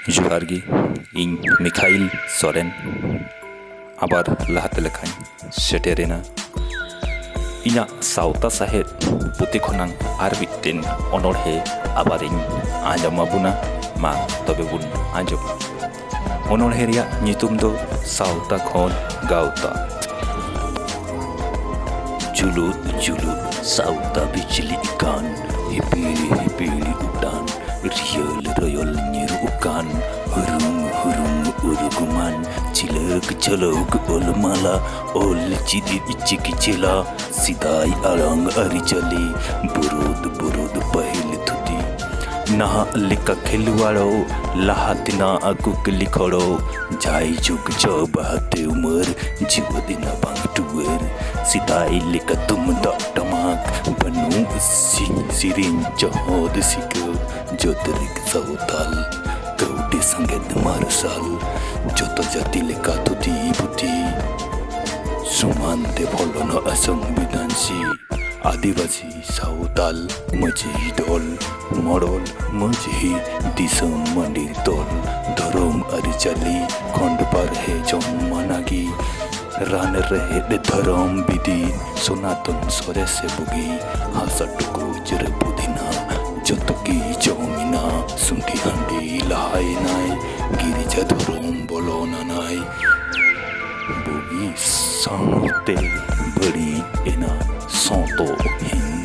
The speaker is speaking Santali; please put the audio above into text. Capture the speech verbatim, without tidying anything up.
ᱡᱚᱦᱟᱨ ᱜᱮ, ᱤᱧ ᱢᱤᱠᱷᱟᱭᱤᱞ ᱥᱚᱨᱮᱱ ᱟᱵᱟᱨ ᱞᱟᱦᱟᱛᱮ ᱞᱮᱠᱟᱧ ᱥᱮᱴᱮᱨᱮᱱᱟ᱾ ᱤᱧᱟᱹᱜ ᱥᱟᱶᱛᱟ ᱥᱟᱶᱦᱮᱫ ᱯᱩᱛᱷᱤ ᱠᱷᱚᱱᱟᱝ ᱟᱨ ᱢᱤᱫᱴᱮᱱ ᱚᱱᱚᱬᱦᱮ ᱟᱵᱟᱨᱤᱧ ᱟᱸᱡᱚᱢ ᱟᱵᱚᱱᱟ᱾ ᱢᱟ ᱛᱚᱵᱮ ᱵᱚᱱ ᱟᱸᱡᱚᱢᱟ᱾ ᱚᱱᱚᱬᱦᱮ ᱨᱮᱭᱟᱜ ᱧᱩᱛᱩᱢ ᱫᱚ ᱥᱟᱶᱛᱟ ᱠᱷᱚᱱ ᱜᱟᱶᱛᱟ᱾ ᱡᱩᱞᱩᱫ ᱡᱩᱞᱩᱫ ᱥᱟᱶᱛᱟ ᱵᱤᱡᱽᱞᱤᱜ ᱠᱟᱱ, ᱦᱤᱯᱤᱲ ᱦᱤᱯᱤᱲ ᱩᱰᱟᱹᱱ, ᱨᱤᱭᱟᱹᱞ ᱨᱚᱭᱚᱞ ᱧᱤᱨᱩᱜ ᱠᱟᱱ, ᱦᱩᱨᱩᱝ ᱦᱩᱨᱩᱝ ᱩᱨᱜᱩᱢᱟᱱ, ᱪᱤᱞᱟᱹᱠ ᱪᱷᱟᱞᱟᱹᱣᱜ ᱚᱞ ᱢᱟᱞᱟ, ᱚᱞ ᱪᱤᱫᱤᱫ ᱪᱤᱠᱤ ᱪᱮᱞᱟ, ᱥᱮᱫᱟᱭ ᱟᱲᱟᱝ ᱟᱹᱨᱤᱪᱟᱹᱞᱤ, ᱵᱩᱨᱩᱫ ᱵᱩᱨᱩᱫ ᱯᱟᱹᱦᱤᱞ ᱛᱷᱩᱛᱤ᱾ ᱱᱟᱦᱟᱜ ᱞᱮᱠᱟ ᱠᱷᱮᱞᱣᱟᱲᱚ, ᱞᱟᱦᱟ ᱛᱮᱱᱟᱜ ᱠᱩᱠᱞᱤ ᱠᱷᱚᱲᱚ, ᱡᱟᱭᱡᱩᱜᱽ ᱪᱟᱵᱟᱦᱟᱛᱮ ᱩᱢᱟᱹᱨ, ᱡᱤᱣᱮᱫ ᱮᱱᱟ ᱵᱟᱝ ᱴᱩᱣᱟᱹᱨ᱾ ᱥᱮᱫᱟᱭ ᱞᱮᱠᱟ ᱛᱩᱢᱫᱟᱜ ᱴᱟᱢᱟᱠ, ᱵᱟᱹᱱᱩᱜ ᱥᱤ-, ᱥᱮᱨᱮᱧ ᱪᱚᱦᱚᱫ ᱥᱤᱠᱟᱹ, ᱡᱚᱛ ᱨᱮᱜᱮ ᱥᱟᱶᱛᱟᱞ᱾ ᱠᱟᱹᱣᱰᱤ ᱥᱟᱸᱜᱮᱫ ᱢᱟᱨᱥᱟᱞ, ᱡᱚᱛᱚ ᱡᱟᱹᱛᱤ ᱞᱮᱠᱟ ᱫᱷᱩᱛᱤ ᱯᱩᱛᱤ, ᱥᱚᱢᱟᱱ ᱛᱮ ᱵᱚᱞᱚᱱᱚᱜᱼᱟ ᱥᱚᱝᱵᱤᱫᱷᱟᱱ ᱥᱤ᱾ ᱟᱹᱫᱤᱵᱟᱹᱥᱤ ᱥᱟᱶᱛᱟᱞ ᱢᱟᱹᱡᱷᱤ ᱫᱚᱞ, ᱢᱚᱲᱚᱞ ᱢᱟᱹᱡᱷᱤ ᱫᱤᱥᱚᱢ ᱢᱟᱹᱰᱤᱨ ᱛᱚᱞ, ᱫᱷᱚᱨᱚᱢ ᱟᱹᱨᱤᱪᱟᱹᱞᱤ ᱠᱷᱚᱸᱰ ᱵᱟᱨᱦᱮ ᱡᱚᱱ ᱢᱟᱱᱟᱜᱤ, ᱨᱟᱱ ᱨᱮᱦᱮᱫ ᱫᱷᱚᱨᱚᱢ ᱵᱤᱫᱤ, ᱥᱚᱱᱟᱛᱚᱱ ᱥᱚᱨᱮᱥ ᱥᱮ ᱵᱩᱜᱤ, ᱦᱟᱥᱟ ᱴᱩᱠᱩᱡ ᱨᱮ ᱯᱩᱫᱤᱱᱟ, ᱡᱚᱛᱚ ᱜᱮ ᱡᱚᱢᱤᱱᱟ, ᱥᱩᱸᱰᱤ ᱦᱟᱺᱰᱤ ᱞᱟᱦᱟᱭᱮᱱᱟᱭ, ᱜᱤᱨᱡᱟ ᱫᱷᱚᱨᱚᱢ ᱵᱚᱞᱚᱱᱟᱱᱟᱭ᱾ ᱵᱩᱜᱤ ᱥᱟᱶᱛᱮ ᱵᱟᱹᱲᱤᱡ ᱮᱱᱟ ᱥᱚᱛᱚ ᱦᱤᱱ